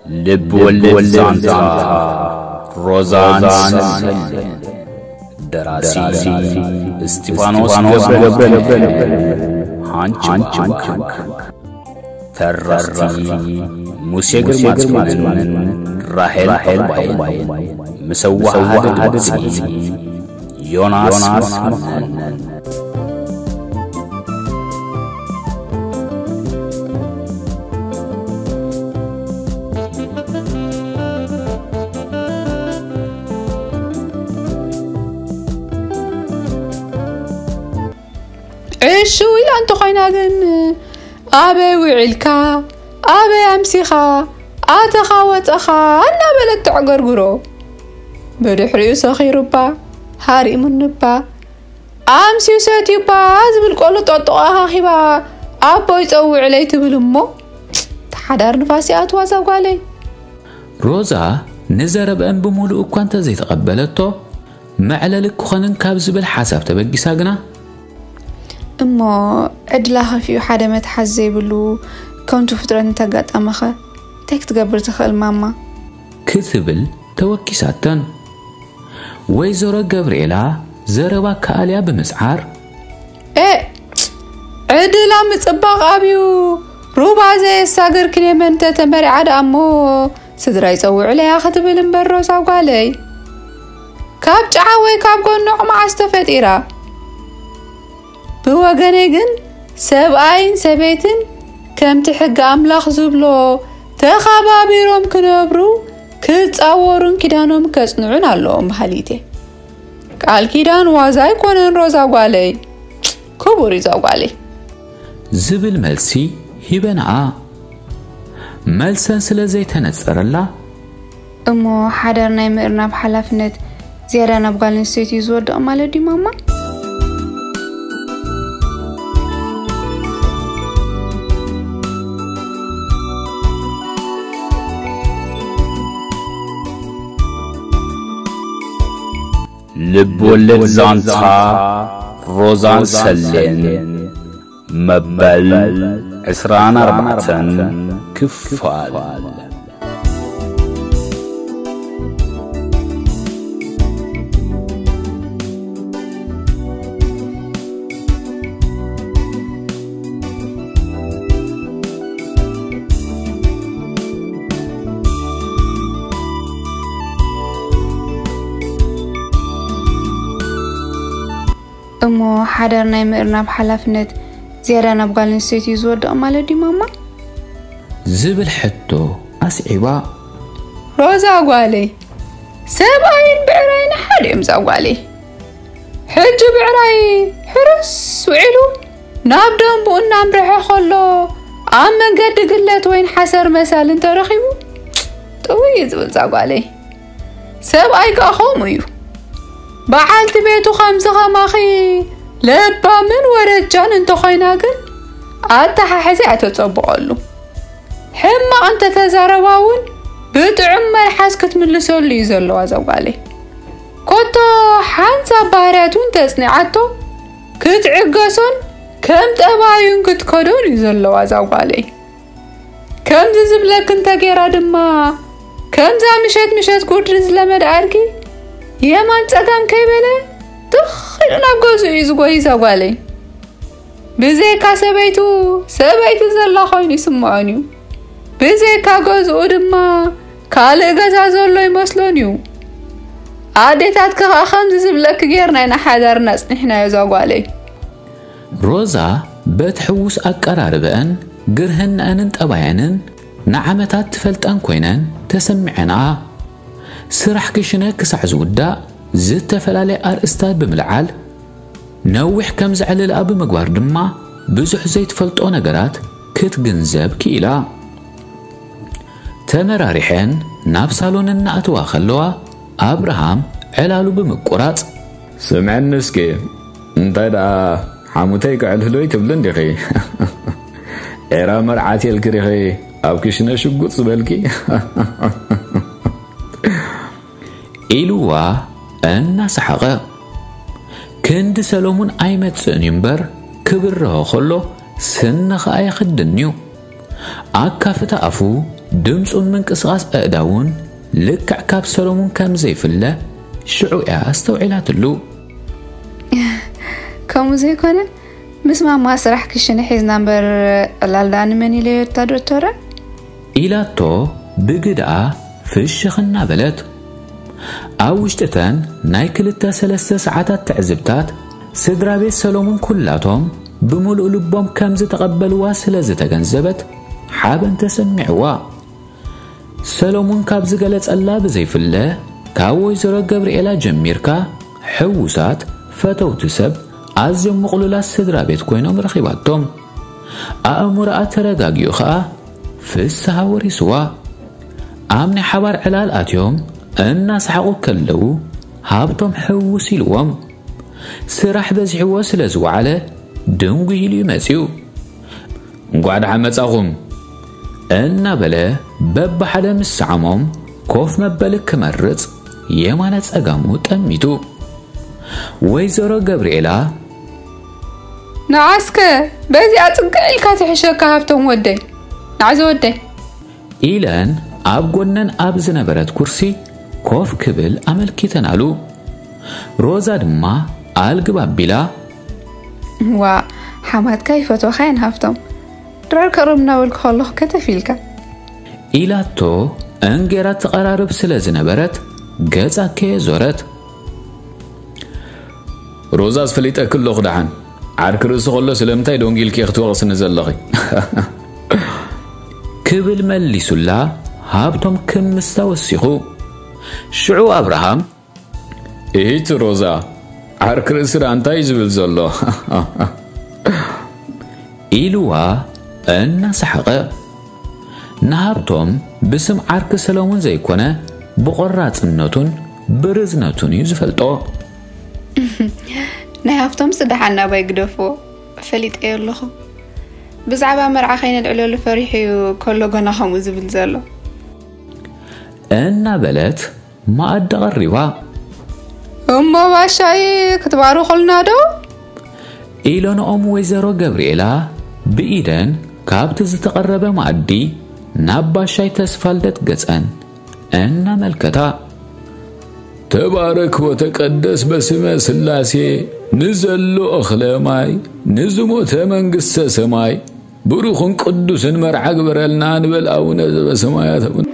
ልብ ወለድ ዛንታ ሮዛን ሰሌን። ደራሲ እስጢፋኖስ ገብረ፣ ሃንች ባንክ። ተረኽቲ ሙሴ ግርማጽዮንን ራሄል ዕቑባይን። ምስ ኣወሃሃዲ ድምጺ ዮናስ መኮነን። ዕሽው ኢላ እንተኾይና ግን፣ ኣበይ ውዒልካ፣ ኣበይ ኣምሲኻ፣ ኣተኻ ወጸኻ እናበለት ተዕገርግሮ። ብድሕሪኡ ሰኺሩባ፣ ሃሪሙንባ፣ ኣምስዩ ሰትዩባ ዝብል ቆሎ ጠጥቆ ኣኻኺባ፣ ኣቦይ ጸውዕለይ ትብል እሞ፣ ተሓዳር ንፋስ ይኣትዋ እዛ ጓለይ። ሮዛ ንዘረበአን ብምሉእ እኳ እንተዘይተቐበለቶ፣ መዕለሊ ክኾንን ካብ ዝብል ሓሳብ ተበጊሳ ግና፣ እሞ ዕድላ ከፊኡ ሓደ መትሓዚ ዘይብሉ ከንቱ ፍጥረት እንተጋጠመኸ እንታይ ክትገብር ትኽእል ማማ? ክትብል ተወኪሳተን። ወይዘሮ ገብርኤላ ዘረባ ከኣልያ ብምስዓር፣ ኤ፣ ዕድላ ምጽባቕ ኣብዩ፣ ሩባ ዘየሳገር ክሌመን ተተመሪዓ ደኣ እሞ ስድራ ይጸውዕለያ ክትብል እምበር ሮዛ ጓለይ። ካብ ጨዓ ወይ ካብ ጎኖዕ መዓስ ተፈጢራ? ብወገነይ ግን ሰብኣይን ሰበይትን ከምቲ ሕጊ ኣምላኽ ዝብሎ ተኸባቢሮም ክነብሩ ክጻወሩን ኪዳኖም ከጽንዑን ኣለዎም በሃሊት እየ። ቃል ኪዳን ዋዛ ኣይኮነን ሮዛ ጓለይ። ክቡር እዩ እዛ ጓለይ። ዝብል መልሲ ሂበንኣ። መልሰን ስለ ዘይተነጸረላ፣ እሞ ሓዳር ናይ ምእርናብ ሓላፍነት ዝያዳ ናብ ጓል ኣንስተይቲ እዩ ዝወድቕ ማለት ድዩ ማማ? ልብ ወለድ ዛንታ ሮዛን ሰሌን መበል ዕስራን ኣርባዕተን ክፋል። እሞ ሓዳር ናይ ምእርናብ ሓላፍነት ዝያዳ ናብ ጓል ኣንስተይቲ እዩ ዝወድቕ ማለት ድዩ ማማ? ዝብል ሕቶ ኣስዒባ። ሮዛ ጓለይ፣ ሰብኣይን ብዕራይን ሓደ እዮም እዛ ጓለይ። ሕጂ ብዕራይ ሕርስ ውዒሉ ናብ ደንብኡ እናምርሐ ከሎ ኣብ መንገዲ ግለት ወይን ሓሰር መሳል እንተረኺቡ ጥውይ እዩ ዝብል እዛ ጓለይ። ሰብኣይ ከኣ ከምኡ እዩ። በዓልቲ ቤቱ ከምዚ ከማኺ ለባምን ወረጃን እንተኾይና ግን ኣተሓሕዚ ኣይተጸብቐሉ። ሕማቕ እንተተዛረባ እውን ብጥዑም መልሓስ ክትምልሰሉ እዩ ዘለዋ እዛ ጓለይ። ኮቶ ሓንሳብ ባህርያቱ እንተጽኒዓቶ ክትዕገሶን ከም ጠባዩን ክትከዶን እዩ ዘለዋ እዛ ጓለይ። ከምዚ ዝብለክ እንተ ጌራ ድማ፣ ከምዛ ምሸት ምሸት ጉድሪ ዝለመደ ኣድጊ የማን ጸጋም ከይበለ ትኽ ኢሉ ናብ ገዝኡ እዩ ዝጎይ እዛ ጓለይ። ብዘይካ ሰበይቱ፣ ሰበይቲ ዘላ ኮይኑ ይስምዖን እዩ። ብዘይካ ገዝኡ ድማ ካልእ ገዛ ዘሎ ይመስሎን እዩ። ኣዴታትኪ ኸኣ ከምዚ ዝብለኪ ጌርና ኢና ሓዳርና ኣጽኒሕናዮ እዛ ጓለይ። ሮዛ በቲ ሕዉስ ኣቀራርበአን፣ ግርህነአንን ጠባየንን ንዓመታት ትፈልጠን ኮይነን ተሰሚዐንኣ። ስራሕ ክሽነ ክሳዕ ዝውዳእ ዝተፈላለየ ኣርእስታት ብምልዓል፣ ነዊሕ ከም ዘዕልልኣ ብምግባር ድማ ብዙሕ ዘይትፈልጦ ነገራት ክትግንዘብ ክኢላ። ተመራሪሐን ናብ ሳሎን እናኣተዋ ከለዋ፣ ኣብርሃም ዕላሉ ብምቁራጽ፣ ስምዕኒ እስኪ፣ እንታይ ደኣ ሓሙተይ ክዕልህሎ ይትብሊ እንዲኺ? ኤራ መርዓት የልኪ ዲኺ ኣብ ክሽነ ሽጉጥ ዝበልኪ? ኢልዋ እናሰሓቐ። ክንዲ ሰሎሙን ኣይመጽእን እዩ እምበር፣ ክብርሆ ከሎ ስኒ ኸኣ የኽድን እዩ። ኣካፍታ ኣፉ፣ ድምፁን ምንቅስቓስ ኣእዳውን ልክዕ ካብ ሰሎሙን ከም ዘይፍለ ሽዑ እያ ኣስተውዒላትሉ። ከምኡ ዘይኮነ፣ ምስ ማማ ስራሕ ክሽነ ሒዝና እምበር፣ ዕላል ደኣ ንመን ኢለዮ እታ ዶክተረ? ኢላቶ ብግድኣ ፍሽኽ እናበለት። ኣብ ውሽጢ እተን ናይ ክልተ ሰለስተ ሰዓታት ትዕዝብታት፣ ስድራ ቤት ሰሎሙን ኩላቶም ብምሉእ ልቦም ከም ዝተቐበልዋ ስለ ዝተገንዘበት፣ ሓበን ተሰሚዕዋ። ሰሎሙን ካብ ዝገለጸላ ብዘይፍለ፣ ካብ ወይዘሮ ገብርኤላ ጀሚርካ፣ ሕዉሳት፣ ፈተውቲ ሰብ፣ ኣዝዮም ምቕሉላት ስድራ ቤት ኮይኖም ረኺባቶም። ኣእምሮኣ ተረጋጊኡ ኸኣ፣ ፍስሃ ወሪስዋ። ኣብ ናይ ሓባር ዕላል ኣትዮም እናሰሓቑ ከለዉ፣ ሃብቶም ሕውስ ኢልዎም። ስራሕ በዚሕዎ ስለ ዝወዓለ፣ ድንጉይ ኢሉ እዩ መጺኡ። "እንቋዕ ደሓን መጻኹም" እናበለ፣ በብሓደ ምስ ሰዓሞም፣ ኮፍ መበሊ ክመርጽ፣ የማነ ጸጋሙ ጠሚቱ። ወይዘሮ ገብርኤላ፣ "ንዓስከ በዚኣ ጽግዕ ኢልካ ትሕሸካ ሃብቶም ወደይ፣ ንዓዘ ወደይ" ኢለን ኣብ ጎነን ኣብ ዝነበረት ኩርሲ ኮፍ ክብል ኣመልኪተናሉ። ሮዛ ድማ ኣልግብ ኣቢላ፣ "ዋ፣ ሓማትካ ይፈትወኻየን ሃብቶም፣ ድራር ከቕርብ እናበልኩ ከለኹ ከተፍ ኢልካ" ኢላቶ፣ እንጌራ ትቐራርብ ስለ ዝነበረት ገጻ ከየዞረት። "ሮዛስ ፈሊጠኪ ኣለኹ ደሓን። ዓርኪ ርእሲ ከሎ ስለምንታይ ደንጊልኪ ክትወቕስኒ ዘለኺ?" ክብል መሊሱላ፣ ሃብቶም ክምስታ ወሲኹ። ሽዑ ኣብርሃም፣ "እሂት ሮዛ፣ ዓርኪ ርእሲ ደኣ እንታይ እዩ ዝብል ዘሎ?" ኢልዋ እናሰሓቐ። ንሃብቶም ብስም ዓርኪ ሰለሙን ዘይኮነ፣ ብቆራጽነቱን ብርዝነቱን እዩ ዝፈልጦ። ናይ ሃብቶም ስደሓን ናባይ ግደፍዎ፣ ፈሊጠዮ ኣለኹ። ብዛዕባ መርዓ ከይነልዕለሉ ፈሪሑ እዩ ከሎ ገና ከምኡ ዝብል ዘሎ። እናበለት መኣዲ ቀሪባ። "እሞ ባሻይ ክትባርኹልና ዶ?" ኢለንኦም ወይዘሮ ገብርኤላ ብኢደን ካብቲ ዝተቐረበ መኣዲ ናብ ባሻይ ተስፋልደት ገጸን እናመልከታ። "ተባረክ ወተቀደስ በስመ ስላሴ፣ ንዘሎ እኽለ ማይ፣ ንዝሞተ መንግስተ ሰማይ፣ ብሩኽን ቅዱስን መርዓ ግበረልና" ንበል ኣቡነ ዘበሰማያት ኣቡነ።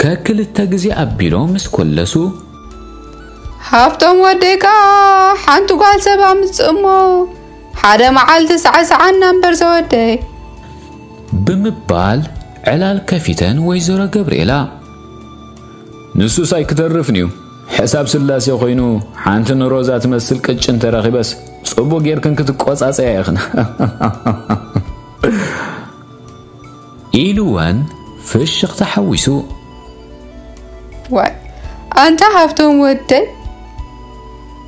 ከክልተ ግዜ ኣቢሎም ምስ ኮለሱ፣ "ሃብቶም ወደይ ከኣ ሓንቲ ጓል ሰብ ኣምጽእ እሞ፣ ሓደ መዓልቲ ሳዕሳዓና እምበር ዘወደይ" ብምባል ዕላል ከፊተን ወይዘሮ ገብርኤላ። "ንሱስ ኣይክተርፍን እዩ። ሕሳብ ስላሴ ኮይኑ፣ ሓንቲ ንሮዛ ትመስል ቅጭን ተረኺበስ፣ ጽቡቕ ጌርክን ክትቆጻጸያ ኢኽን" ኢልወን ፍሽኽታ ሓዊሱ። "ዋይ፣ ኣንታ ሃብቶም ወደይ፣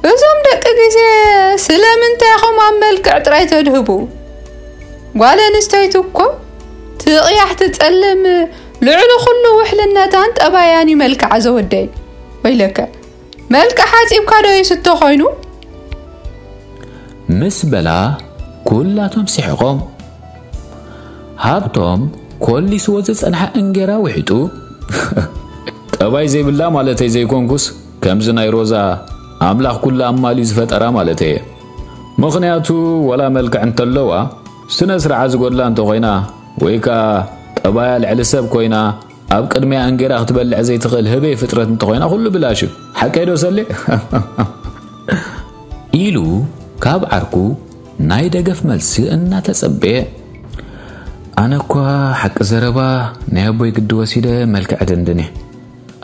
እዞም ደቂ ግዜ ስለምንታይ ኢኹም ኣብ መልክዕ ጥራይ ተድህቡ? ጓል ኣንስተይቲ እኮ ትቕያሕ ትጸልም፣ ልዕሊ ኩሉ ውሕልነታን ጠባያን እዩ መልክዓ ዘወደይ። ወይለከ፣ መልክዕ ሓጺብካ ዶ ይስቶ ኮይኑ?" ምስ በላ ኩላቶም ስሒቖም። ሃብቶም ኮሊስዎ ዝጸንሐ እንጌራ ውሒጡ፣ "ጠባይ ዘይብላ ማለተይ ዘይኮንኩስ፣ ከምዚ ናይ ሮዛ ኣምላኽ ኩሉ ኣማልዩ ዝፈጠራ ማለተይ እየ። ምኽንያቱ፣ ወላ መልክዕ እንተለዋ፣ ስነ ስርዓት ዝጎድላ እንተኾይና፣ ወይ ከኣ ጠባያ ልዕሊ ሰብ ኮይና፣ ኣብ ቅድሚያ እንጌራ ክትበልዕ ዘይትኽእል ህበይ ፍጥረት እንተኾይና፣ ኩሉ ብላሽ እዩ። ሓቀይ ዶ ሰሌ?" ኢሉ ካብ ዓርኩ ናይ ደገፍ መልሲ እናተጸበየ። ኣነ እኳ ሓቂ ዘረባ ናይ ኣቦይ ግዲ ወሲደ መልክዕ ድንድን እየ።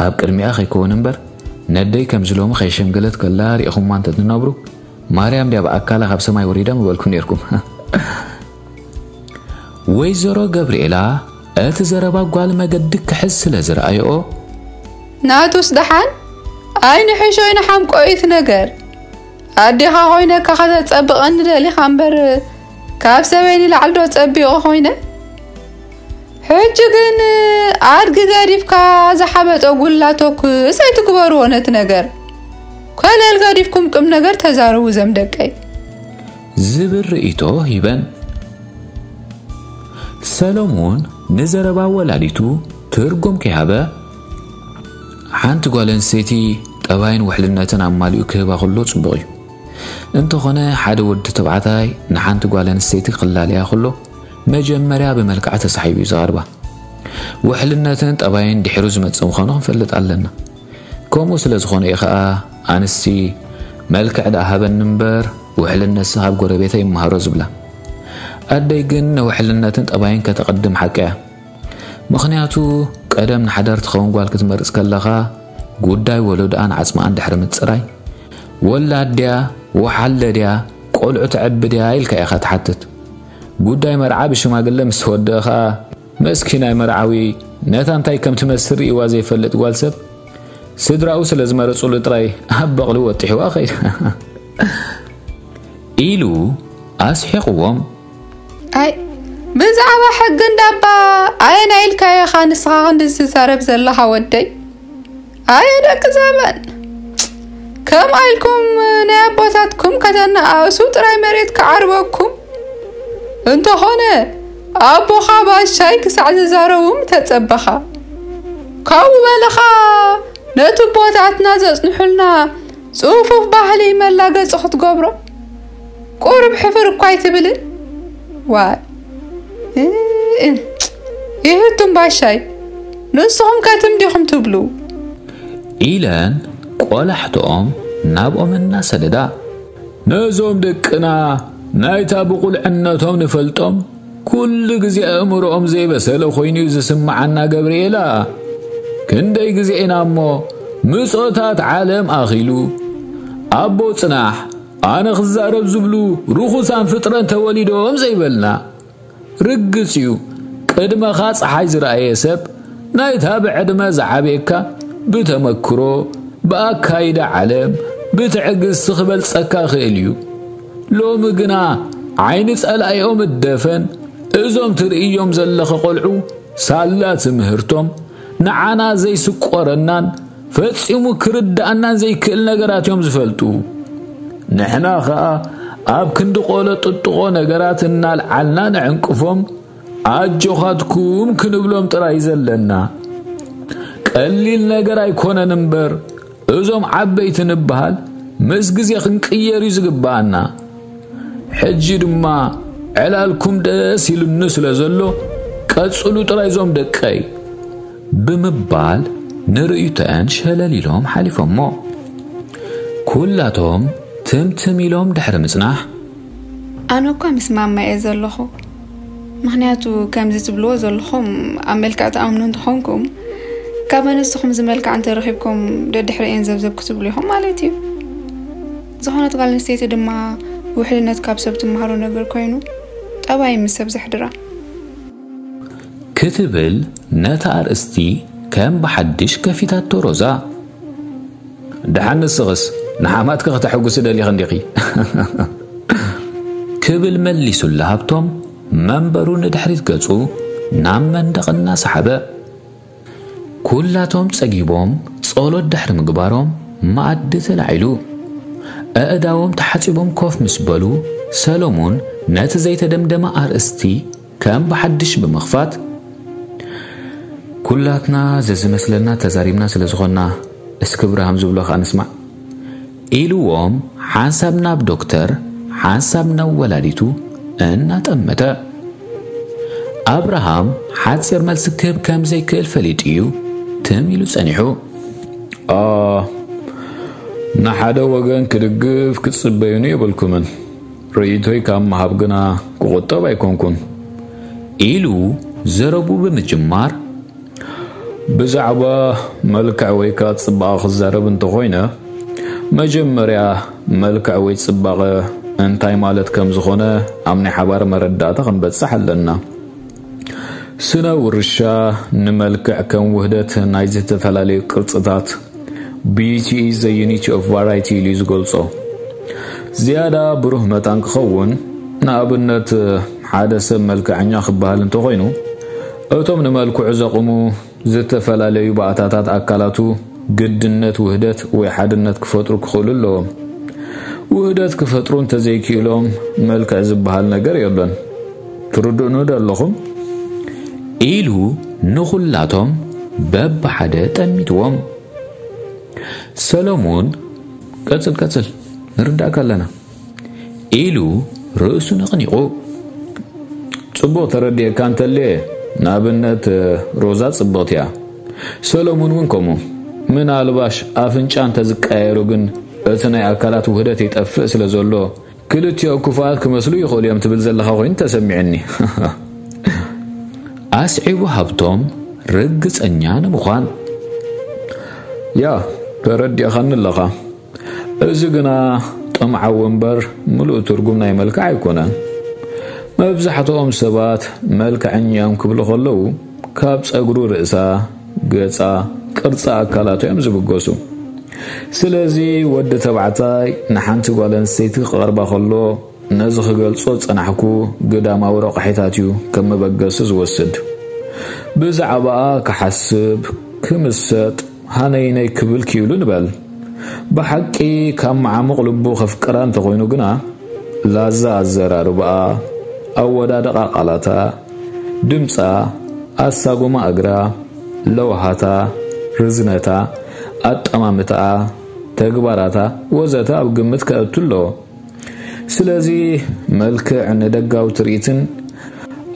ኣብ ቅድሚኣ ከይከውን እምበር፣ ነደይ ከምዚ ሎሚ ከይሸምገለት ከላ ሪኢኹማ እንተትነብሩ፣ ማርያም ድያ ብኣካላ ካብ ሰማይ ወሪዳ ምበልኩም ነይርኩም። ወይዘሮ ገብርኤላ እቲ ዘረባ ጓል መገዲ ክሕዝ ስለ ዝረኣየኦ፣ "ናቱስ ደሓን ኣይንሕሾ ይንሓምቆ እዩ እቲ ነገር። ኣዴኻ ኮይነ ካኻ ዘጸብቐኒ ደሊኻ እምበር፣ ካብ ሰበይኒ ላዕሊ ዶ ጸቢቑ ኮይነ? ሕጂ ግን ኣድጊ ገዲፍካ ዝሓበጠ ጉላ ተኩስ ኣይትግበርዎ ነቲ ነገር። ኮለል ገዲፍኩም ቁም ነገር ተዛረቡ ዘም ደቀይ። ዝብል ርእይቶ ሂበን። ሰሎሙን ንዘረባ ወላዲቱ ትርጉም ከይሃበ፣ ሓንቲ ጓል ኣንስተይቲ ጠባይን ውሕልነትን ኣማሊኡ ክህባ ከሎ ጽቡቕ እዩ። እንተኾነ ሓደ ወዲ ተባዕታይ ንሓንቲ ጓል ኣንስተይቲ ክላለያ ከሎ መጀመርያ ብመልክዓ ተሳሒቡ እዩ ዝቐርባ። ውሕልነትን ጠባይን ድሕሩ ዝመጽእ ምዃኑ ክንፈልጥ ኣለና። ከምኡ ስለ ዝኾነ እዩ ኸኣ ኣንስቲ መልክዕ ደኣ ሃበኒ እምበር ውሕልነትሲ ካብ ጎረቤተይ ይመሃሮ ዝብላ። ኣደይ ግን ንውሕልነትን ጠባይን ከተቐድም ሓቂ እያ። ምኽንያቱ ቀደም ንሓዳር ትኸውን ጓል ክትመርጽ ከለኻ ጉዳይ ወለዶኣን ዓጽማኣን ድሕሪ ምጽራይ፣ ወላድ ድያ፣ ወሓለ ድያ፣ ቆልዑ ተዕቢ ድያ ኢልካ ኢኻ ትሓትት። ጉዳይ መርዓ ብሽማግለ ምስ ተወደአ ኸኣ መስኪናይ መርዓዊ ነታ እንታይ ከም ትመስል ርእይዋ ዘይፈልጥ ጓል ሰብ ስድራኡ ስለ ዝመረጹሉ ጥራይ ኣብ በቕሊ ወጢሕዋ ኸይዱ ኢሉ ኣስሒቕዎም። ኣይ ብዛዕባ ሕጊ እንዳባ ኣየናይ ኢልካ ኢኻ ንስኻ ክንዲ ዝዛረብ ዘለኻ ወደይ? ኣየ ደቂ ዘበን፣ ከምኣ ኢልኩም ናይ ኣቦታትኩም ከተነኣእሱ ጥራይ መሬት ክዓርበኩም። እንተኾነ ኣቦኻ ባሻይ ክሳዕ ዝዛረቡ ምተጸበኻ። ካብኡ በለኻ ነቲ ኣቦታትና ዘጽንሑልና ጽፉፍ ባህሊ መላገጺ ክትገብሮ ቁሩብ ሕፍር እኳ ኣይትብልን? ዋይ እ- እ- ይህቱም ባሻይ፣ ንስኹም ከትም ዲኹም ትብሉ? ኢለን ቆላሕትኦም ናብኦም እናሰደዳ፣ ነዞም ደቅና ናይታ ብቑልዕነቶም ንፈልጦም ኩሉ ግዜ ኣእምሮኦም ዘይበሰለ ኮይኑ እዩ ዝስምዓና ገብርኤላ። ክንደይ ግዜ ኢና እሞ ምጾታት ዓለም ኣኺሉ ኣቦ ጽናሕ ኣነ ክዛረብ ዝብሉ ርኹሳን ፍጥረት ተወሊዶም ዘይበልና። ርግጽ እዩ ቅድመኻ ጸሓይ ዝረኣየ ሰብ ናይታ ብዕድመ ዝዓብየካ ብተመክሮ ብኣካይዳ ዓለም ብትዕግስቲ ክበልጸካ ይኽእል እዩ። ሎሚ ግና ዓይኒ ጸላኢኦም እደፈን እዞም ትርእዮም ዘለኸ ቆልዑ ሳላ ትምህርቶም ንዓና ዘይስቆረናን ፈጺሙ ክርዳእናን ዘይክእል ነገራት እዮም ዝፈልጡ። ንሕና ኸኣ ኣብ ክንዲ ቆሎ ጥጥቖ ነገራት እናልዓልና ንዕንቅፎም ኣጆኻትኩም ክንብሎም ጥራይ ዘለና። ቀሊል ነገር ኣይኮነን እምበር እዞም ዓበይቲ ንበሃል ምስ ግዜ ክንቅየር እዩ ዝግብኣና። ሕጂ ድማ ዕላልኩም ደስ ኢሉኒ ስለ ዘሎ ቀጽሉ ጥራይ እዞም ደቀይ። ብምባል ንርእይቶአን ሸለል ኢሎም ሓሊፎሞ። ኩላቶም ትምትም ኢሎም ድሕሪ ምጽናሕ ኣነ እኳ ምስ ማማ እየ ዘለኹ። ምኽንያቱ ከምዚ ትብልዎ ዘለኹም ኣብ መልክዕ ትኣምኑ እንተኾንኩም ካብ ኣንስትኹም ዝመልክዓ እንተረኺብኩም ደድሕሪኤን ዘብዘብ ክትብሉ ኢኹም ማለት እዩ። ዝኾነት ጓል ኣንስተይቲ ድማ ውሕልነት ካብ ሰብ ትመሃሮ ነገር ኮይኑ ጠባይ ምስ ሰብ ዘሕድራ። ክትብል ነታ ኣርእስቲ ከም ብሓድሽ ከፊታቶ ሮዛ። ደሓን ንስኽስ ንሓማትኪ ከተሐጉሲ ደሊኺ እንዲኺ ክብል መሊሱላ ሃብቶም መንበሩ ንድሕሪት ገጹ ናብ መንደቕ እናሰሓበ። ኩላቶም ጸጊቦም ጸሎት ድሕሪ ምግባሮም መኣዲ ተላዒሉ። ኣእዳዎም ተሓጺቦም ኮፍ ምስ በሉ ሰሎሙን ነቲ ዘይተደምደመ ኣርእስቲ ከም ብሓድሽ ብምኽፋት ኩላትና ዘዝመስለና ተዛሪብና ስለ ዝኾንና እስኪ ብርሃም ዝብሎ ከኣ ንስማዕ ኢልዎም ሓንሳብ ናብ ዶክተር ሓንሳብ ናብ ወላዲቱ እናጠመተ ኣብርሃም ሓጺር መልሲ ክህብ ከም ዘይክእል ፈሊጡ እዩ ትም ኢሉ ጸኒሑ። ንሓደ ወገን ክድግፍ ክትጽበዩኒ የብልኩምን። ርእይቶይ ካብ ምሃብ ግና ክቑጠብ ኣይኮንኩን። ኢሉ ዘረቡ ብምጅማር ብዛዕባ መልክዕ ወይ ከኣ ጽባቐ ክዛረብ እንተኾይነ መጀመርያ መልክዕ ወይ ጽባቐ እንታይ ማለት ከም ዝኾነ ኣብ ናይ ሓባር መረዳእታ ክንበጽሕ ኣለና። ስነ ውርሻ ንመልክዕ ከም ውህደት ናይ ዝተፈላለዩ ቅርጽታት beauty is the unity of variety ኢሉ እዩ ዝገልጾ። ዝያዳ ብሩህ መታን ክኸውን፣ ንኣብነት፣ ሓደ ሰብ መልክዐኛ ክበሃል እንተኾይኑ፣ እቶም ንመልክዑ ዘቕሙ ዝተፈላለዩ ባእታታት ኣካላቱ ግድነት ውህደት ወይ ሓድነት ክፈጥሩ ክኽእሉ ኣለዎም። ውህደት ክፈጥሩ እንተዘይክኢሎም፣ መልክዕ ዝበሃል ነገር የሎን። ትርድኡኒ ዶ ኣለኹም? ኢሉ ንኹላቶም በብሓደ ጠሚትዎም። ሰሎሙን፣ ቀጽል፣ ቀጽል፣ ንርዳእካ ኣለና። ኢሉ ርእሱ ነቕኒቑ። ጽቡቕ ተረዲኤካ እንተልየ፣ ንኣብነት፣ ሮዛ ጽብቕቲ እያ። ሰሎሙን እውን ከምኡ። ምናልባሽ ኣፍንጫ እንተዝቀያየሩ ግን፣ እቲ ናይ ኣካላት ውህደት ይጠፍእ ስለ ዘሎ፣ ክልቲኦ ክፉኣት ክመስሉ ይኽእሉ እዮም ትብል ዘለኻ ኮይኑ ተሰሚዕኒ። ኣስዒቡ ሃብቶም ርግጸኛ ንምዃን። ያ፣ ተረዲእኻኒ ኣለኻ። እዚ ግና ጥምዓዊ እምበር ምሉእ ትርጉም ናይ መልክዕ ኣይኮነን። መብዛሕትኦም ሰባት መልክዐኛ እዮም ክብሉ ከለዉ፣ ካብ ጸጉሩ ርእሳ፣ ገጻ፣ ቅርጻ ኣካላቱ እዮም ዝብገሱ። ስለዚ ወዲ ተባዕታይ ንሓንቲ ጓል ኣንስተይቲ ክቐርባ ከሎ፣ ነዚ ክገልጾ ዝጸናሕኩ ግዳማዊ ረቑሒታት እዩ ከም መበገሲ ዝወስድ። ብዛዕባኣ ክሓስብ፣ ክምሰጥ፣ ሃነይነይ ክብል ክኢሉ ንበል። ብሓቂ ካብ መዓሙቕ ልቡ ከፍቅራ እንተኾይኑ ግና፣ ላዛ ኣዘራርባኣ፣ ኣወዳድቓ ቃላታ፣ ድምጻ፣ ኣሳጉማ እግራ፣ ለውሃታ፣ ርዝነታ፣ ኣጠማምታኣ፣ ተግባራታ ወዘተ ኣብ ግምት ከእቱ ኣለዎ። ስለዚ መልክዕ ንደጋዊ ትርኢትን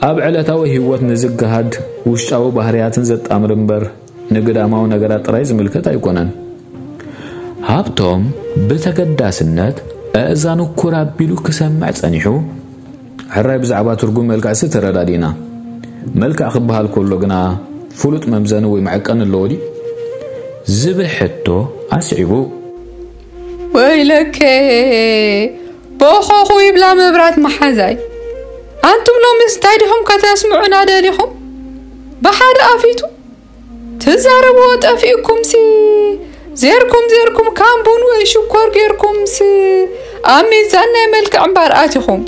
ኣብ ዕለታዊ ህይወት ንዝገሃድ ውሽጣዊ ባህርያትን ዘጣምር እምበር፣ ንግዳማዊ ነገራት ጥራይ ዝምልከት ኣይኮነን። ሃብቶም ብተገዳስነት ኣእዛኑ ኩር ኣቢሉ ክሰምዕ ጸኒሑ፣ ሕራይ ብዛዕባ ትርጉም መልክዕሲ ተረዳዲእና። መልክዕ ክበሃል ከሎ ግና ፍሉጥ መምዘኒ ወይ መዐቀኒ ኣለዎ ድዩ? ዝብል ሕቶ ኣስዒቡ። ወይለከ፣ ቦኾኹ ይብላ መብራት መሓዛይ። ኣንቱም ሎምስ እንታይ ዲኹም ከተስምዑና ደሊኹም? ብሓደ ኣፊቱ ትዛረብዎ ጠፊእኩምሲ፣ ዜርኩም ዜርኩም ካምቡን ወይ ሽኮር ጌርኩምሲ፣ ኣብ ሚዛን ናይ መልክዕ እምበር ኣቲኹም።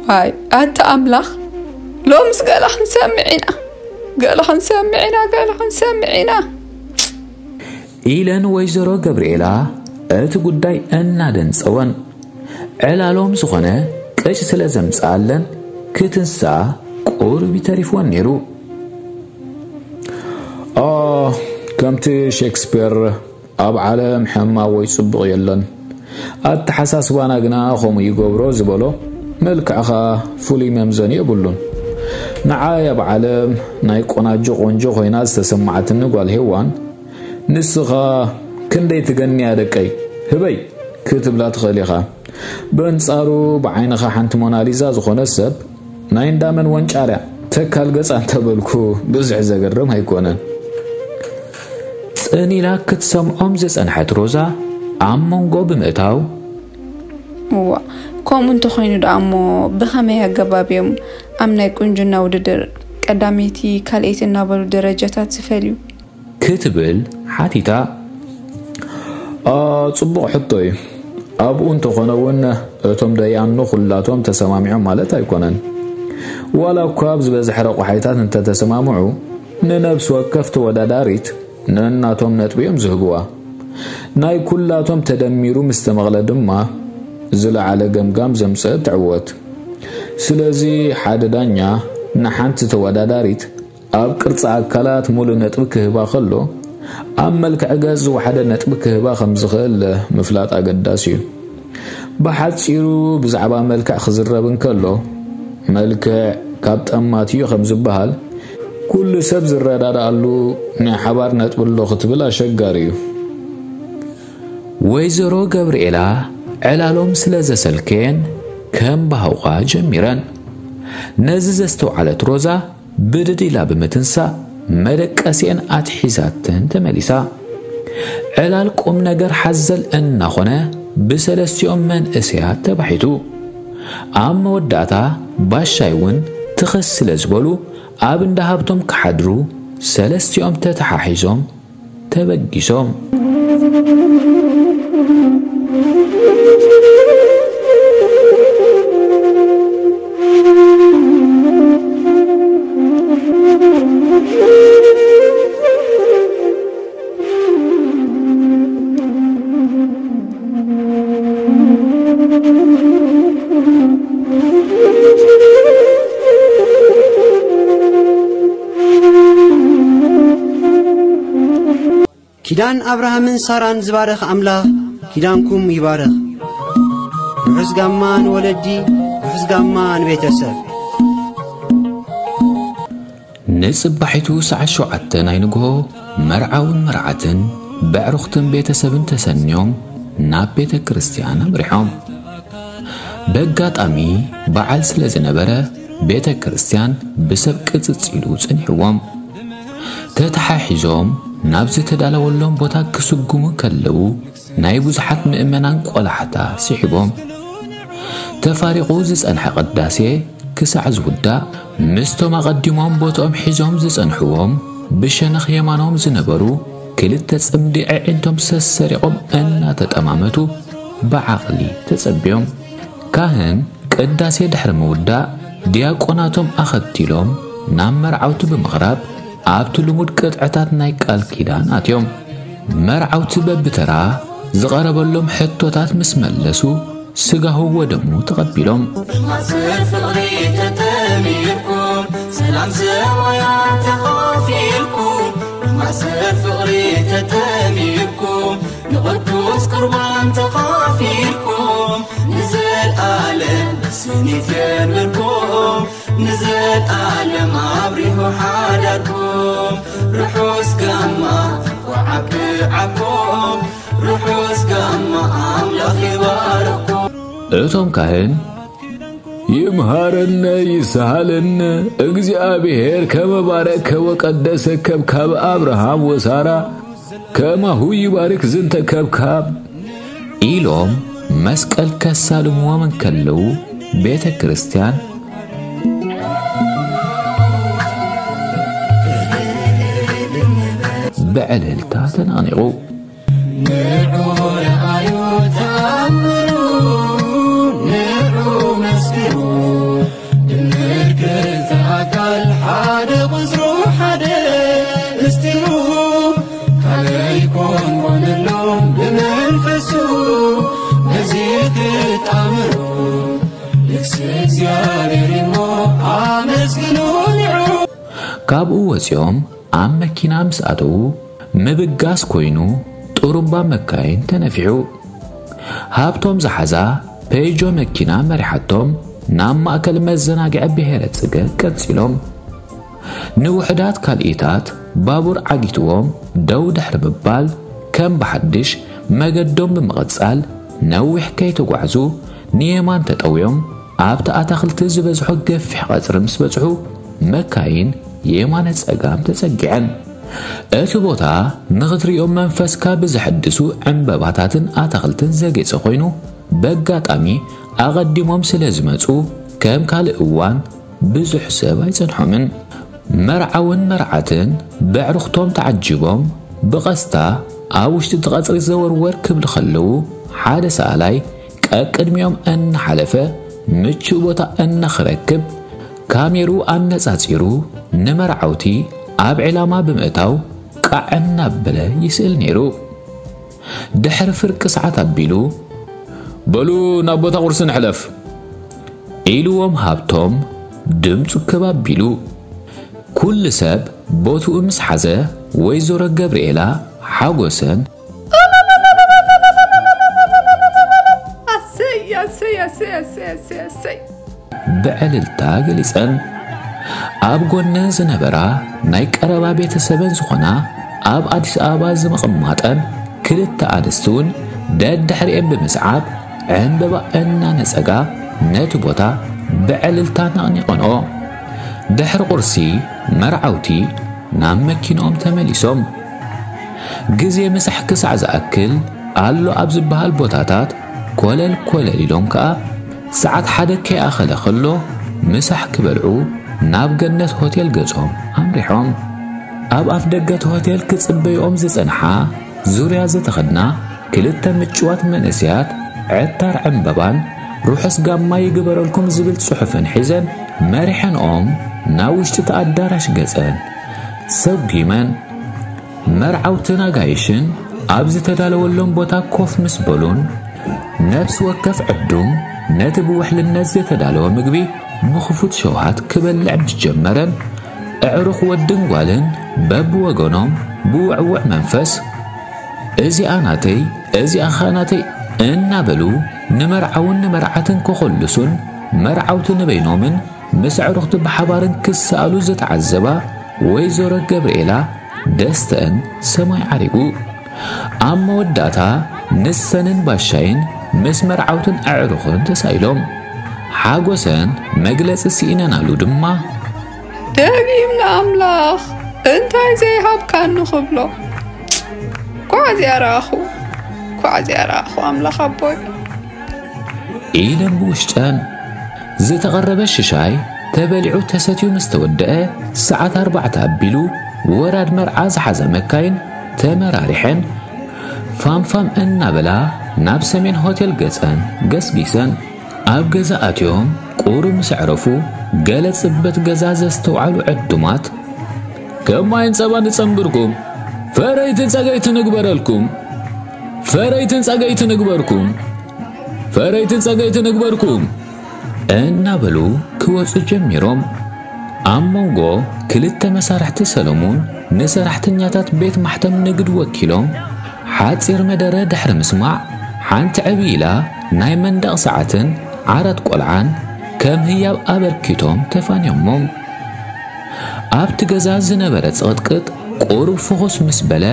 ዋይ፣ ኣታ ኣምላኽ፣ ሎምስ ገለ ክንሰምዕ ኢና፣ ገለ ክንሰምዕ ኢና፣ ገለ ክንሰምዕ ኢና። ኢለን ወይዘሮ ገብርኤላ እቲ ጉዳይ እናደንጸወን፣ ዕላሎም ዝኾነ ቅጭ ስለ ዘምጽኣለን ክትንስኣ ቁሩብ ይተሪፍወን ነይሩ። ኦ፣ ከምቲ ሼክስፒር ኣብ ዓለም ሕማቕ ወይ ጽቡቕ የለን፣ ኣተሓሳስባና ግና ከምኡ ይገብሮ ዝበሎ፣ መልክዕኻ ፍሉይ መምዘኒ የብሉን። ንዓይ ኣብ ዓለም ናይ ቆናጆ ቆንጆ ኮይና ዝተሰማዓትኒ ጓል ሄዋን፣ ንስኻ ክንደይ ትገንያ ደቀይ፣ ህበይ ክትብላ ትኽእል ኢኻ። በንጻሩ ብዓይንኻ ሓንቲ ሞናሊዛ ዝኾነ ሰብ ናይ እንዳመን ወንጫርያ ተካል ገጻ እንተበልኩ ብዙሕ ዘገርም ኣይኮነን። ጽን ኢላ ክትሰምዖም ዝጸንሐት ሮዛ ኣብ መንጎ ብምእታው፣ እዋ፣ ከምኡ እንተኾይኑ ደኣ እሞ ብኸመይ ኣገባብ እዮም ኣብ ናይ ቁንጅና ውድድር ቀዳመይቲ ካልኣይቲ እናበሉ ደረጃታት ዝፈልዩ? ክትብል ሓቲታ። ኣ፣ ጽቡቕ ሕቶ እዩ። ኣብኡ እንተኾነ እውን እቶም ደያኑ ኩላቶም ተሰማሚዖም ማለት ኣይኮነን። ዋላ እኳ ኣብ ዝበዝሐ ረቑሓይታት እንተተሰማምዑ፣ ንነብሲ ወከፍ ተወዳዳሪት ነናቶም ነጥቢ እዮም ዝህብዋ። ናይ ኩላቶም ተደሚሩ ምስ ተመቕለ ድማ ዝለዓለ ገምጋም ዘምጽእ ትዕወት። ስለዚ ሓደ ዳኛ ንሓንቲ ተወዳዳሪት ኣብ ቅርጺ ኣካላት ሙሉእ ነጥቢ ክህባ ከሎ፣ ኣብ መልክዕ ገጽ ዝወሓደ ነጥቢ ክህባ ከም ዝኽእል ምፍላጥ ኣገዳሲ እዩ። ብሓጺሩ ብዛዕባ መልክዕ ክዝረብ እንከሎ፣ መልክዕ ካብ ጠማት እዩ ከም ዝበሃል፣ ኩሉ ሰብ ዝረዳድኣሉ ናይ ሓባር ነጥቢ ኣሎ ክትብል ኣሸጋሪ እዩ። ወይዘሮ ገብርኤላ ዕላሎም ስለ ዘሰልከየን ከም ባህውኻ ጀሚረን። ነዚ ዘስተውዓለት ሮዛ ብድድ ኢላ ብምትንሳእ መደቀሲአን ኣትሒዛተን ተመሊሳ። ዕላል ቁም ነገር ሓዘል እናኾነ ብሰለስቲኦም መንእሰያት ተባሒቱ። ኣብ መወዳእታ ባሻይ እውን ትኸስ ስለ ዝበሉ ኣብ እንዳ ሃብቶም ክሓድሩ ሰለስቲኦም ተተሓሒዞም ተበጊሶም። ኪዳን ኣብርሃምን ሳራን ዝባርኽ ኣምላኽ ኪዳንኩም ይባርኽ። ርሑስ ጋማ ንወለዲ፣ ርሑስ ጋማ ንቤተሰብ። ንጽባሒቱ ሰዓት ሸውዓተ ናይ ንግሆ፣ መርዓውን መርዓትን ብዕሩኽትን ቤተሰብን ተሰንዮም ናብ ቤተ ክርስቲያን ኣምሪሖም። በጋጣሚ በዓል ስለ ዝነበረ፣ ቤተ ክርስቲያን ብሰብ ቅጽጽ ኢሉ ጽኒሕዎም። ተተሓሒዞም ናብ ዝተዳለወሎም ቦታ ክስጉሙ ከለዉ፣ ናይ ብዙሓት ምእመናን ቆላሕታ ስሒቦም። ተፋሪቑ ዝጸንሐ ቅዳሴ ክሳዕ ዝውዳእ፣ ምስቶም ኣቐዲሞም ቦትኦም ሒዞም ዝጸንሕዎም፣ ብሸነኽ የማኖም ዝነበሩ ክልተ ጽምዲ ኣዒንቶም ሰሰሪቖም እናተጠማመቱ ብዓቕሊ ተጸብዮም። ካህን ቅዳሴ ድሕሪ ምውዳእ፣ ዲያቆናቶም ኣኸቲሎም ናብ መርዓውቲ ብምቕራብ፣ ኣብቲ ልሙድ ቅጥዕታት ናይ ቃል ኪዳን ኣትዮም። መርዓውቲ በብተራ ዝቐረበሎም ሕቶታት ምስ መለሱ፣ ስጋሁ ወደሙ ተቐቢሎም። ማሰር ፍቕሪ ተጠሚርኩም፣ ሰላም ሰማያት ተኻፊልኩም፣ ማሰር ፍቕሪ ተጠሚርኩም፣ ንቕዱስ ቁርባን ተኻፊልኩም፣ ንዘለኣለም ስኒት የንብርኩም፣ ንዘለኣለም ኣብሪሁ ሓዳርኩም። ርሑስ ጋማ ወዓብዓኩም፣ ርሑስ ጋማ ኣምላኽ ይባርኩም። እቶም ካህን፣ ይምሃረነ ይስሃለነ፣ እግዚኣብሔር ከመ ባረከ ወቀደሰከ ካብ ኣብርሃም ወሳራ፣ ከማሁ ይባርክ ዝንተ ከብካብ ኢሎም መስቀል ከሳልምዎም እንከለዉ፣ ቤተ ክርስቲያን ብዕልልታ ተነቕኒቑ። ንዑ ረኣዩ ተኣምሩ፣ ንዑ መስክሩ፣ ድምር ክልተ ኣካል ሓደ ቁጽሩ ሓደ ምስጢሩ፣ ካልእ ኣይኮን ኮነሎም ብመንፈሱ፣ በዚ ክጣምሩ ልግሲ እግዚኣብሔር እሞ ኣመስግኑ ንዑ። ካብኡ ወጺኦም ኣብ መኪና ምስ ኣተዉ፣ ምብጋስ ኮይኑ፣ ጥሩምባ መካይን ተነፊሑ። ሃብቶም ዝሓዛ ፔጆ መኪና መሪሓቶም ናብ ማእከል መዘናግዒ ብሔረ ጽገ ቀጺሎም። ንውሑዳት ካልኢታት ባቡር ዓጊትዎም ደው ድሕሪ ምባል፣ ከም ብሓድሽ መገዶም ብምቕጻል፣ ነዊሕ ከይተጓዕዙ ንየማን ተጠውዮም ኣብቲ ኣታኽልቲ ዝበዝሖ ገፊሕ ቀጽሪ ምስ በጽሑ፣ መካይን የማነ ጸጋም ተጸጊዐን። እቲ ቦታ ንኽትሪኦም መንፈስካ ብዘሐድሱ ዕምበባታትን ኣታኽልትን ዘጌጸ ኮይኑ፣ በጋጣሚ ኣቐዲሞም ስለ ዝመጹ፣ ከም ካልእ እዋን ብዙሕ ሰብ ኣይጸንሖምን። መርዓውን መርዓትን ብዕሩኽቶም ተዓጂቦም ብቐስታ ኣብ ውሽጢ እቲ ቀጽሪ ዘወርወር ክብሉ ከለዉ፣ ሓደ ሰኣላይ ቀቅድሚኦም እናሓለፈ ምቹእ ቦታ እናኽረክብ፣ ካሜርኡ ኣነጻጺሩ ንመርዓውቲ ኣብ ዕላማ ብምእታው ቃዕ እናበለ ይስእል ነይሩ። ድሕሪ ፍርቂ ሰዓት ኣቢሉ፣ "በሉ ናብ ቦታ ቁርሲ ንሕለፍ" ኢልዎም ሃብቶም ድምፁ ክብ ኣቢሉ። ኩሉ ሰብ ቦትኡ ምስ ሓዘ፣ ወይዘሮ ገብርኤላ ሓጎሰን ኣሰይ፣ ኣሰይ፣ ኣሰይ፣ ኣሰይ፣ ኣሰይ፣ ኣሰይ። ብዕልልታ ገሊጸን። ኣብ ጎነን ዝነበራ ናይ ቀረባ ቤተሰበን ዝኾና ኣብ ኣዲስ ኣበባ ዝምቕማጠን ክልተ ኣንስቲ እውን ደድሕሪኤን ብምስዓብ ዕምበባ እናነጸጋ ነቲ ቦታ ብዕልልታ ነቕኒቐንኦ። ድሕሪ ቁርሲ መርዓውቲ ናብ መኪንኦም ተመሊሶም። ግዜ ምሳሕ ክሳዕ ዝኣክል ኣሎ ኣብ ዝበሃል ቦታታት ኮለል ኮለል ኢሎም ከኣ፣ ሰዓት ሓደ ከይኣኸለ ከሎ ምሳሕ ክበልዑ ናብ ገነት ሆቴል ገጾም ኣምሪሖም። ኣብ ኣፍ ደገ እቲ ሆቴል ክጽበይኦም ዝጸንሓ ዙርያ ዝተኸድና ክልተ ምጭዋት መንእሰያት ዕታር ዕምበባን ርሑስ ጋማ ይግበረልኩም ዝብል ጽሑፍን ሒዘን መሪሐንኦም ናብ ውሽጢ እቲ ኣዳራሽ ገጸን። ሰጒመን መርዓውትን ኣጋይሽን ኣብ ዝተዳለወሎም ቦታ ኮፍ ምስ በሉን፣ ነፍሲ ወከፍ ዕዱም ነቲ ብውሕልነት ዝተዳለወ ምግቢ ብኽፉት ሸውሃት ክበልዕ ምስ ጀመረን፣ ኣዕሩኽ ወድን ጓልን በብወገኖም ብውዕዉዕ መንፈስ፣ "እዚኣ ናተይ፣ እዚኣ ኸኣ ናተይ" እናበሉ ንመርዓውን ንመርዓትን ክኹልሱን መርዓውቲ ንበይኖምን ምስ ኣዕሩኽቲ ብሓባርን ክሰኣሉ ዝተዓዘባ ወይዘሮ ገብርኤላ ደስተአን ሰማይ ዓሪጉ። ኣብ መወዳእታ ንሰንን ባሻይን ምስ መርዓውትን ኣዕሩኽን ተሳኢሎም። ሓጎሰን መግለጺ ስኢነናሉ ድማ። "ደጊም ንኣምላኽ እንታይ ዘይሃብካኒ ክብሎ። ኳ እዚኣ ረኣኹ፣ ኳ እዚኣ ረኣኹ ኣምላኽ ኣቦይ." ኢለን ብውሽጠን። ዝተቐረበ ሽሻይ ተበሊዑ ተሰትዩ ምስ ተወደአ፣ ሰዓት ኣርባዕተ ኣቢሉ፣ ወራድ መርዓ ዝሓዛ መካይን ተመራሪሐን ፋምፋም እናበላ ናብ ሰሜን ሆቴል ገጸን ገስጊሰን። ኣብ ገዛ ኣትዮም ቁሩብ ምስ ኣዕረፉ፣ ገለ ጽበት ገዛ ዘስተውዓሉ ዕዱማት፣ "ከማይን ጸባን ንጸንብርኩም፣ ፈረይትን ጸገይትን ንግበረልኩም፣ ፈረይትን ጸገይትን ንግበርኩም፣ ፈረይትን ጸገይትን ንግበርኩም" እናበሉ ክወጹ ጀሚሮም። ኣብ መንጎ ክልተ መሳርሕቲ ሰለሙን ንሰራሕተኛታት ቤት ማሕተም ንግድ ወኪሎም ሓጺር መደረ ድሕሪ ምስማዕ፣ ሓንቲ ዕብይ ኢላ ናይ መንደቕ ሰዓትን ዓራት ቆልዓን ከም ህያብ ኣበርኪቶም ተፋንዮሞም። ኣብቲ ገዛ ዝነበረ ጽቕጥቅጥ ቁሩብ ፍኹስ ምስ በለ፣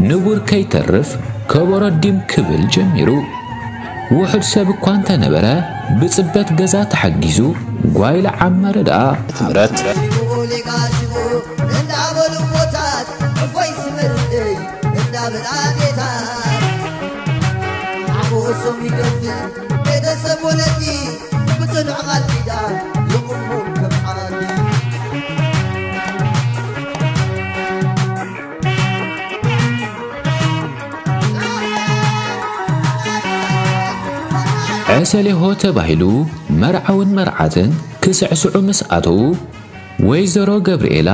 ንቡር ከይተርፍ ከበሮ ዲም ክብል ጀሚሩ። ውሑድ ሰብ እኳ እንተነበረ፣ ብጽበት ገዛ ተሓጊዙ ጓይላ ዓመረ ደኣ። ትምረት። እንዳበሉ ቦታት እፎይ ስምርለይ እንዳበላ ቤታት ሓጎሶም ይገፍል ቤተሰብ ወለዲ ብጽኑዕ ቃል ኪዳን ይቑሙ ከም ዓራዲ። ዕሰሌሆ ተባሂሉ መርዓውን መርዓትን ክስዕስዑ ምስ ኣተዉ፣ ወይዘሮ ገብርኤላ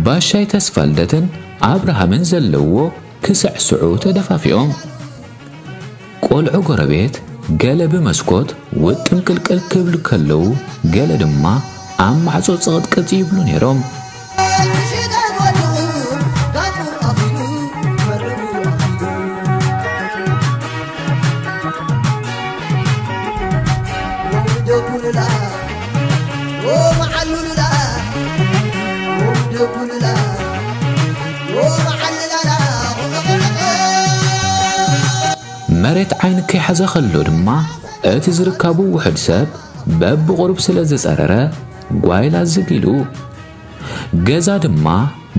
ባሻይ ተስፋልደትን ኣብርሃምን ዘለውዎ ክስዕስዑ ተደፋፊኦም። ቆልዑ ጎረቤት ገለ ብመስኮት ውጥም ቅልቅል ክብሉ ከለዉ፣ ገለ ድማ ኣብ ማዕጾ ጽቕጥቅጥ ይብሉ ነይሮም። መሬት ዓይኒ ከይሓዘ ከሎ ድማ፣ እቲ ዝርካቡ ውሑድ ሰብ በብቑሩብ ስለ ዝጸረረ፣ ጓይላ ዝግ ኢሉ። ገዛ ድማ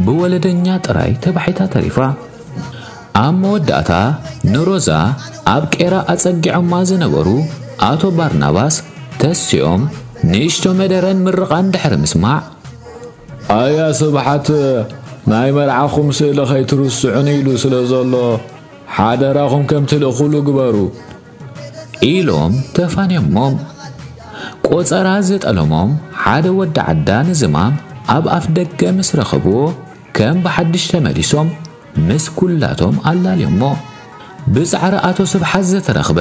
ብወለደኛ ጥራይ ተባሒታ ተሪፋ። ኣብ መወዳእታ ንሮዛ ኣብ ቄራ ኣጸጊዖማ ዝነበሩ ኣቶ ባርናባስ ተሲኦም ንእሽቶ መደረን ምርቓን ድሕሪ ምስማዕ፣ "ኣያ ስብሓት፣ ናይ መርዓኹም ስእሊ ከይትርስዑኒ ኢሉ ስለ ዘሎ፣ ሓደራኹም ከም ትልእኹሉ ግበሩ" ኢሎም ተፋንዮሞም። ቆጸራ ዝጠለሞም ሓደ ወዲ ዓዳ ንዝማም ኣብ ኣፍ ደገ ምስ ረኸብዎ፣ ከም ብሓድሽ ተመሊሶም ምስ ኩላቶም ኣላልዮሞ። ብጻዕሪ ኣቶ ስብሓት ዝተረኽበ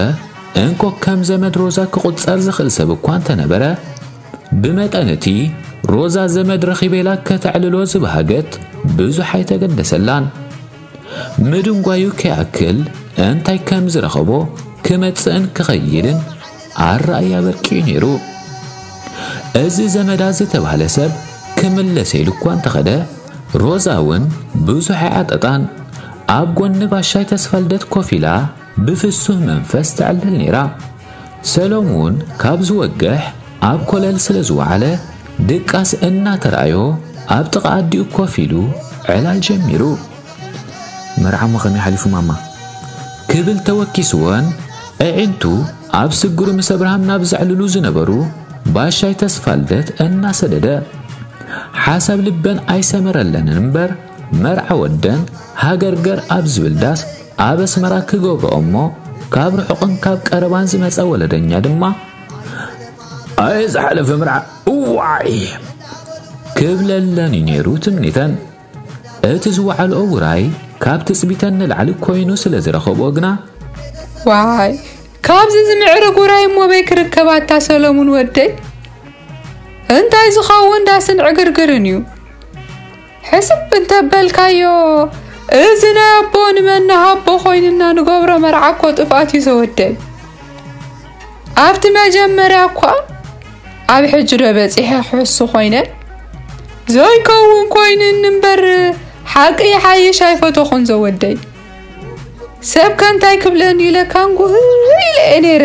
እንኮ ከም ዘመድ ሮዛ ክቑጸር ዝኽእል ሰብ እኳ እንተነበረ፣ ብመጠን እቲ ሮዛ ዘመድ ረኺበ ኢላ ከተዕልሎ ዝበሃገት ብዙሕ ኣይተገደሰላን። ምድንጓዩ ከይኣክል እንታይ ከም ዝረኸቦ ክመጽእን ክኸይድን ኣረኣእያ በርቂኡ ነይሩ። እዚ ዘመዳ ዝተባህለ ሰብ ክምለስ ኢሉ እኳ እንተኸደ፣ ሮዛ እውን ብዙሕ ኣይዓጠጣን። ኣብ ጎኒ ባሻይ ተስፋልደት ኮፍ ኢላ ብፍሱህ መንፈስ ተዕልል ነይራ። ሰሎሙን ካብ ዝወግሕ ኣብ ኮለል ስለ ዝወዓለ፣ ድቃስ እናተራእዮ ኣብ ጥቓ ኣዲኡ ኮፍ ኢሉ ዕላል ጀሚሩ። "መርዓሞ ከመይ ሓሊፉ ማማ?" ክብል ተወኪስወን፣ ኣዒንቱ ኣብ ስግሩ ምስ ኣብርሃም ናብ ዘዕልሉ ዝነበሩ ባሻይ ተስፋልደት እናሰደደ፣ ሓሳብ ልበን ኣይሰመረለንን እምበር፣ መርዓ ወደን ሃገርገር ኣብ ዝብል ዳስ ኣብ ኣስመራ ክገብርኦ እሞ፣ ካብ ርሑቕን ካብ ቀረባን ዝመጸ ወለደኛ ድማ፣ ኣየ ዝሓለፈ መርዓ እዋይ ክብለለን እዩ ነይሩ ትምኒተን። እቲ ዝወዓልኦ ውራይ ካብ ትጽቢተን ንላዕሊ ኮይኑ ስለ ዝረኸብኦ ግና፣ ዋይ፣ ካብዚ ዝምዕርግ ውራይ እሞ በይ ክርከብ ኣታ ሰለሙን ወደይ? እንታይ ዝኸውን ዳስን ዕግርግርን እዩ? ሕስብ እንተበልካዮ፣ እዚ ናይ ኣቦ ንመናሃቦ ኮይንና ንገብሮ መርዓ እኮ ጥፍኣት እዩ ዘወደይ። ኣብቲ መጀመርያ እኳ፣ ኣብ ሕጂ ዶ በጺሐ ክሕሱ ኮይነ? ዘይከውን ኮይኑኒ እምበር፣ ሓቂ ይሓይሽ ኣይፈተኹን ዘወደይ። ሰብ ከ እንታይ ክብለኒ ኢለ ካንጉህ ኢለ እየ ነይረ።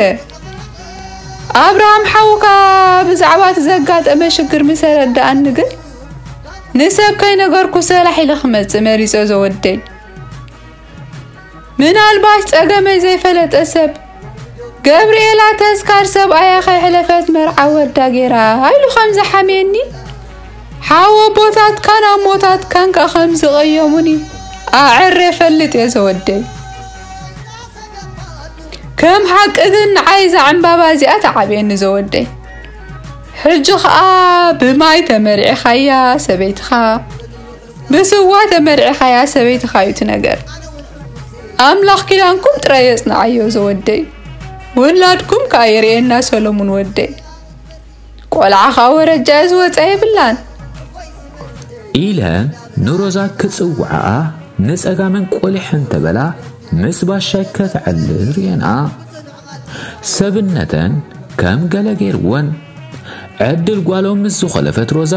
ኣብርሃም ሓውካ ብዛዕባ እቲ ዘጋጠመ ሽግር ምስ ኣረድኣኒ ግን፣ ንሰብ ከይነገርኩ ሰላሕ ኢለ ክመጽእ መሪጸ ዘወደይ። ምናልባሽ ጸገመይ ዘይፈለጠ ሰብ፣ ገብርኤላ ተስካር ሰብኣያ ከይሕለፈት መርዓ ወዳ ጌራ ኢሉ ከም ዝሓምየኒ፣ ሓው ኣቦታትካን ኣሞታትካን ከ ከም ዝቐየሙኒ ኣዐረ ፈልጥ እየ ዘወደይ። ከም ሓቂ ግን ንዓይ እዛ ዕምባባ እዚኣ ተዓብየኒ ዘወደይ። ሕጂ ኸኣ ብማይ ተመርዒኻያ ሰበይትኻ፣ ብስዋ ተመርዒኻያ ሰበይትኻ እዩ እቲ ነገር። ኣምላኽ ኪዳንኩም ጥራይ የጽንዓዮ ዘወደይ። ውላድኩም ከኣ የርእየና ሰሎሙን ወደይ። ቆልዓ ኸኣ ወረጃ ዝወጻ የብላን። ኢለን ንሮዛ ክጽውዓኣ ንጸጋመን ቆሊሐን ተበላ ምስ ባሻይ ከተዕልል ርእየንኣ። ሰብነተን ከም ገለ ገይርወን። ዕድል ጓሎም ምስ ዝኾለፈት ሮዛ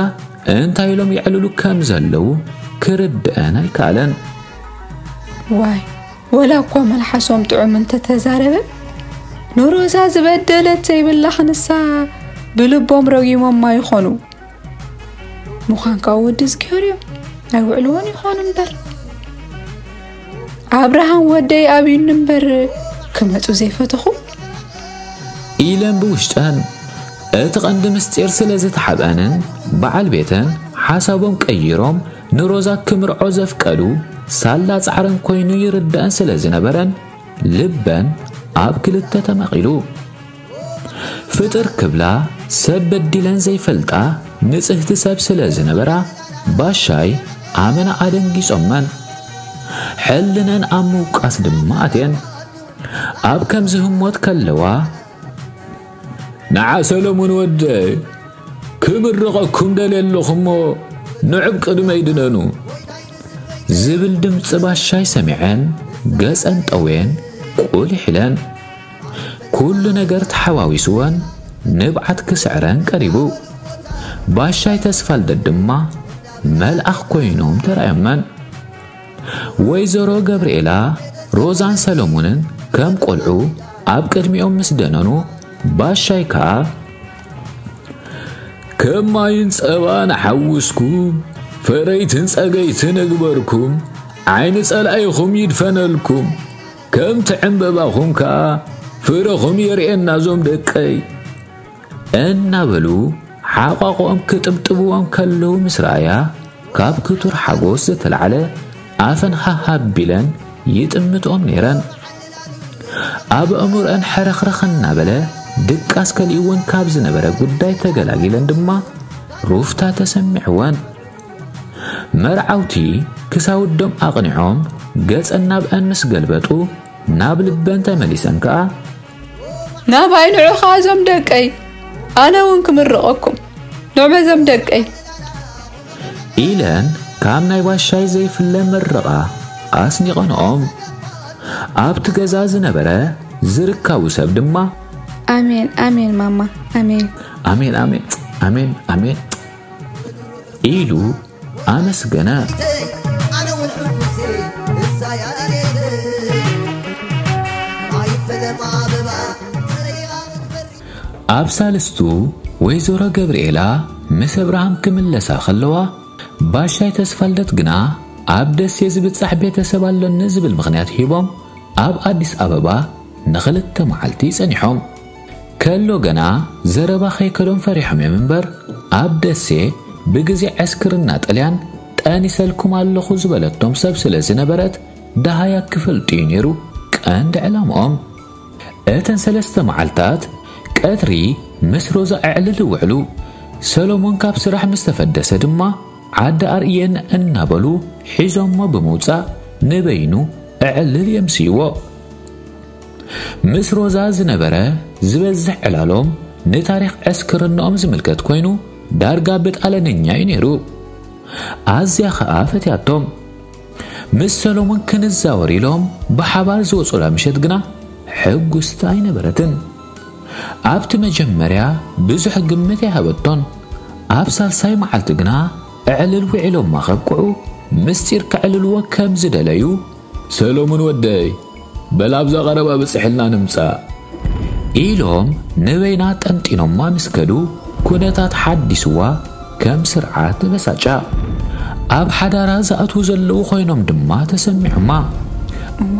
እንታይ ኢሎም የዕልሉ ከም ዘለዉ ክርድአን ኣይከኣለን። ዋይ፣ ወላ እኳ መልሓሶም ጥዑም እንተተዛረበ፣ ንሮዛ ዝበደለት ዘይብላ ክንሳ ብልቦም ረጊሞማ ይኾኑ። ምዃንካ ወዲ ዝገርዮም ኣይውዕልዎን ይኾኑ እምበር። ኣብርሃም ወደይ ኣብዩኒ እምበር ክመጹ ዘይፈተኹ። ኢለን ብውሽጠን እቲ ቀንዲ ምስጢር ስለ ዝተሓብአንን በዓል ቤተን ሓሳቦም ቀይሮም ንሮዛ ክምርዖ ዘፍቀዱ ሳላ ጻዕረን ኮይኑ ይርድአን ስለ ዝነበረን ልበን ኣብ ክልተ ተመቒሉ። ፍጥር ክብላ ሰብ በዲለን ዘይፈልጣ ንጽህቲ ሰብ ስለ ዝነበራ ባሻይ ኣመና ኣደንጊጾመን። ሕልነን ኣብ ምውቃስ ድማ ኣትየን። ኣብ ከምዚ ህሞት ከለዋ፣ "ንዓ ሰለሙን ወደይ፣ ክምርቐኩም ደልየ ኣለኹ እሞ ንዕብ ቅድመይ ድነኑ" ዝብል ድምፂ ባሻይ ሰሚዐን ገፀን ጠውየን ቁሊሕ ኢለን። ኩሉ ነገር ተሓዋዊስወን ንብዓት ክስዕረን ቀሪቡ። ባሻይ ተስፋልደት ድማ መልኣኽ ኮይኖም ተራእዮመን። ወይዘሮ ገብርኤላ ሮዛን ሰለሙንን ከም ቆልዑ ኣብ ቅድሚኦም ምስ ደነኑ፣ ባሻይ ከኣ፣ "ከም ማይን ጸባን ሓውስኩም፣ ፈረይትን ጸገይትን እግበርኩም፣ ዓይኒ ጸላኢኹም ይድፈነልኩም፣ ከምቲ ዕምበባኹም ከኣ ፍረኹም የርእየና ዞም ደቀይ" እናበሉ ሓቋቑኦም ክጥብጥብዎም ከለዉ ምስ ረኣያ፣ ካብ ክቱር ሓጎስ ዝተላዕለ ኣፈን ሃህ ኣቢለን ይጥምትኦም ነይረን። ኣብ ኣእምሮአን ሕርኽርኽ እናበለ ድቃስ ከሊእወን ካብ ዝነበረ ጉዳይ ተገላጊለን ድማ ሩፍታ ተሰሚዕወን። መርዓውቲ ክሳውዶም ኣቕኒዖም ገጸን ናብአን ምስ ገልበጡ፣ ናብ ልበን ተመሊሰን ከኣ፣ "ናባይ ንዑ ኸኣ እዞም ደቀይ፣ ኣነ እውን ክምርቐኩም፣ ንዑ በዞም ደቀይ" ኢለን ካብ ናይ ባሻይ ዘይፍለ ምርቓ ኣስኒቐንኦም። ኣብቲ ገዛ ዝነበረ ዝርካቡ ሰብ ድማ፣ "ኣሜን፣ ኣሜን ማማ፣ ኣሜን። ኣሜን፣ ኣሜን፣ ኣሜን፣ ኣሜን" ኢሉ ኣመስገነ። ኣብ ሳልስቱ ወይዘሮ ገብርኤላ ምስ ኣብርሃም ክምለሳ ከለዋ፣ ባሻይ ተስፋልደት ግና ኣብ ደሴ ዝብጻሕ ቤተሰብ ኣሎኒ ዝብል ምኽንያት ሂቦም ኣብ ኣዲስ ኣበባ ንኽልተ መዓልቲ ጸኒሖም። ከሎ ገና ዘረባ ከይከዶም ፈሪሖም እዮም እምበር፣ ኣብ ደሴ ብግዜ ዕስክርና ጥልያን ጠኒሰልኩም ኣለኹ ዝበለቶም ሰብ ስለ ዝነበረት፣ ደሃያ ክፈልጡ እዩ ነይሩ ቀንዲ ዕላምኦም። እተን ሰለስተ መዓልታት ቀትሪ ምስ ሮዛ ኣዕልል ይውዕሉ። ሰሎሞን ካብ ስራሕ ምስ ተፈደሰ ድማ ዓዲ ኣርእየን እናበሉ ሒዞሞ ብምውጻእ ንበይኑ ኣዕልል የምስይዎ። ምስ ሮዛ ዝነበረ ዝበዝሕ ዕላሎም ንታሪኽ ዕስክርናኦም ዝምልከት ኮይኑ ዳርጋ ብጣልያንኛ እዩ ነይሩ። ኣዝያ ኸኣ ፈትያቶም። ምስ ሰሎሞን ክንዛወር ኢሎም ብሓባር ዝወጹላ ምሸት ግና ሕጉስቲ ኣይነበረትን። ኣብቲ መጀመርያ ብዙሕ ግምት ኣይሃበቶን። ኣብ ሳልሳይ መዓልቲ ግና ኣዕልል ውዒሎማ ከብቅዑ ምስጢር ከዕልልዎ ከም ዝደለዩ፣ ሰሎሞን ወደይ፣ በል ኣብዛ ቀረባ ብጽሕልና ንምጻእ ኢሎም ንበይና ጠንጢኖማ ምስ ከዱ፣ ኩነታት ሓዲስዋ ከም ስርዓት ተበሳጫ። ኣብ ሓዳራ ዝኣትዉ ዘለዉ ኮይኖም ድማ ተሰሚዖማ። እዋ፣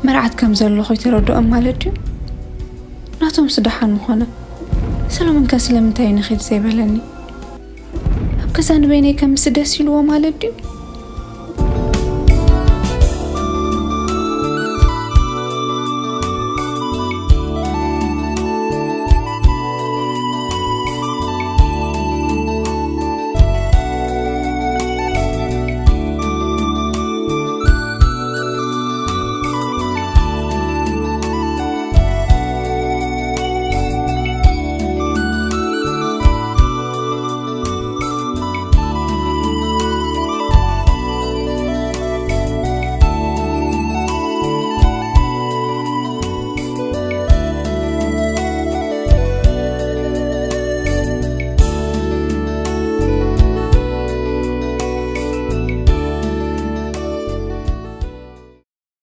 መርዓት ከም ዘሎ ከይተረድኦም ማለት ድዩ? ናቶም ስደሓን ምኾነ። ሰሎሞን ከ ስለምንታይ ንኺድ ዘይበለኒ? ኣብ ገዛ ንበይነይ ከም ምስ ደስ ኢልዎ ማለት ድዩ?